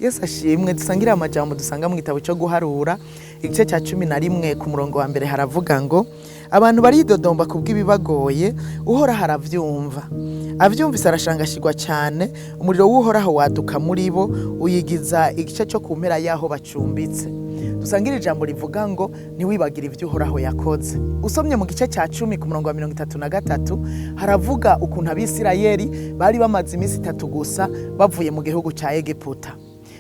Yesu ashimwe. Dusangire amajambo dusanga mu gitabo cyo guharura, igice cya 11, ku murongo wa mbere. Haravuga ngo: "Abantu baridodomba kubw'ibibagoye, Uhoraho aravyumva. Avyumvise arashangashirwa cyane. Umuriro w'Uhoraho waduka muri bo, uyigiza igice cyo ku mpera y'aho bacumbitse." Dusangire ijambo rivuga ngo: "Ntiwibagire ibyo Uhoraho yakoze." Usomye mu gice cya 10, ku murongo wa 33, haravuga ukuntu Abisirayeli bari bamaze iminsi 3 gusa bavuye mu gihugu cya Egiputa,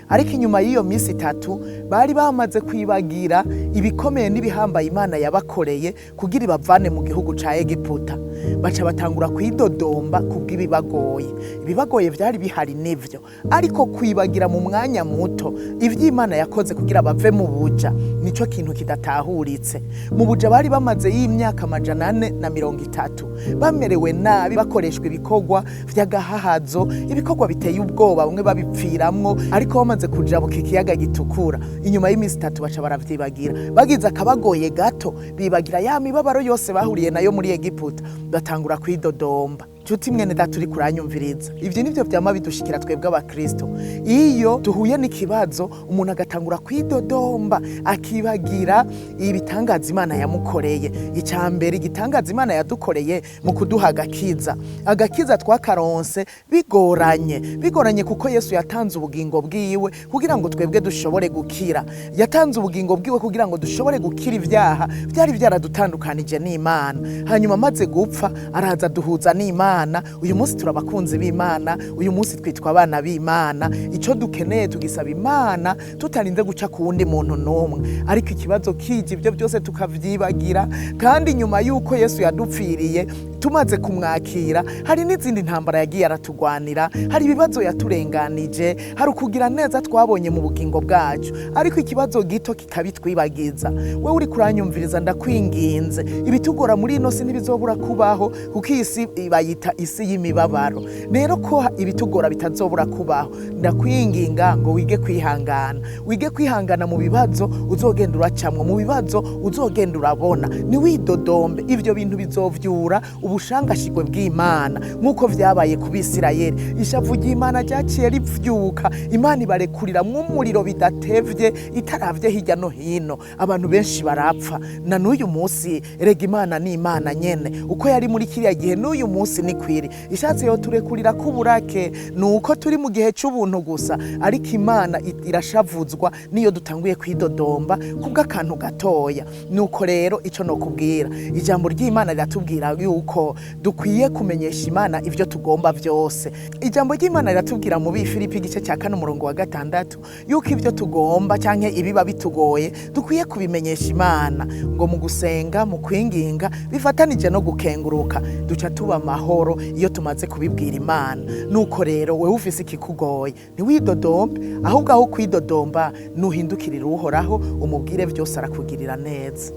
ariko inyuma y'iyo minsi 3 bari bamaze kwibagira ibikomeye n'ibihambaye Imana yabakoreye kugira ibavane mu gihugu ca Egiputa. Baca batangura kwidodomba kubw'ibibagoye. Ibibagoye vyari bihari nivyo, ariko kwibagira mu mwanya muto ivyo Imana yakoze kugira bave mu buja nico kintu kidatahuritse. Mu buja bari bamaze y'imyaka 430, bamerewe nabi, bakoreshwa ibikorwa vy'agahahazo, ibikorwa biteye ubwoba, bamwe babipfiramwo. Ariko bamaze kujabuka ikiyaga Gitukura inyuma y'iminsi 3, baca baravyibagira. Bagize akabagoye gato, bibagira ya mibabaro yose bahuriye nayo muri Egiputa, batangura kwidodomba. Nshuti mwene data uri kuranyumviriza, ivyo nivyo vyama bidushikira twebwe Abakristo. Iyo duhuye n'ikibazo, umuntu agatangura kwidodomba, akibagira ibitangaza Imana yamukoreye. Icya mbere, igitangaza Imana yadukoreye mu kuduha agakiza. Agakiza twakaronse bigoranye, bigoranye, kuko Yesu yatanze ubugingo bwiwe kugira ngo twebwe dushobore gukira. Yatanze ubugingo bwiwe kugira ngo dushobore gukira ibyaha byari byaradutandukanije n'Imana. Hanyuma amaze gupfa, araza duhuza n'Imana. Uyu munsi turi abakunzi b'Imana, uyu munsi twitwa abana b'Imana. Icyo dukeneye tugisaba Imana tutarinze guca ku wundi muntu n'umwe. Ariko ikibazo kije, ibyo byose tukavyibagira. Kandi nyuma y'uko Yesu yadupfiriye, tumaze kumwakira, hari n'izindi ntambara yagiye aratugwanira, hari ibibazo yaturenganije, hari ukugira neza twabonye mu bugingo bwacu, ariko ikibazo gito kikabitwibagiza. Wewe uri kuranyumviriza, ndakwinginze, ibitugora muri ino si ntibizobura kubaho, kuko iyi si bayita isi y'imibabaro. Rero ko ibitugora bitazobura kubaho, ndakwinginga ngo wige kwihangana, wige kwihangana mu bibazo uzogenda uracamwo, mu bibazo uzogenda urabona. Ntiwidodombe. Ivyo bintu bizovyura ubushangashigwe bw'Imana, nk'uko vyabaye ku Bisirayeli. Ishavu ry'Imana ryaciye rivyuka, Imana ibarekuriramwo umuriro bidatevye, itaravye hirya no hino, abantu benshi barapfa. Na n'uyu munsi erega Imana ni Imana nyene. Uko yari muri kiriya gihe, n'uyu munsi ni kwiri. Ishatse yo turekurira kuburake, ni uko turi mu gihe c'ubuntu gusa. Ariko Imana irashavuzwa niyo dutanguye kwidodomba kubw'akantu gatoya. Nuko rero ico nokubwira, ijambo ry'Imana riratubwira yuko dukwiye kumenyesha Imana ivyo tugomba vyose. Ijambo ry'Imana riratubwira mu Bifilipi, igice cya 4, umurongo wa 6, yuko ivyo tugomba canke ibiba bitugoye dukwiye kubimenyesha Imana, ngo mu gusenga, mu kwinginga bifatanije no gukenguruka, duca tuba amahoro iyo tumaze kubibwira Imana. Nuko rero wewe ufise ikikugoye, ntiwidodombe, ahubwo aho kwidodomba nuhindukirira Uhoraho, umubwire byose, arakugirira neza.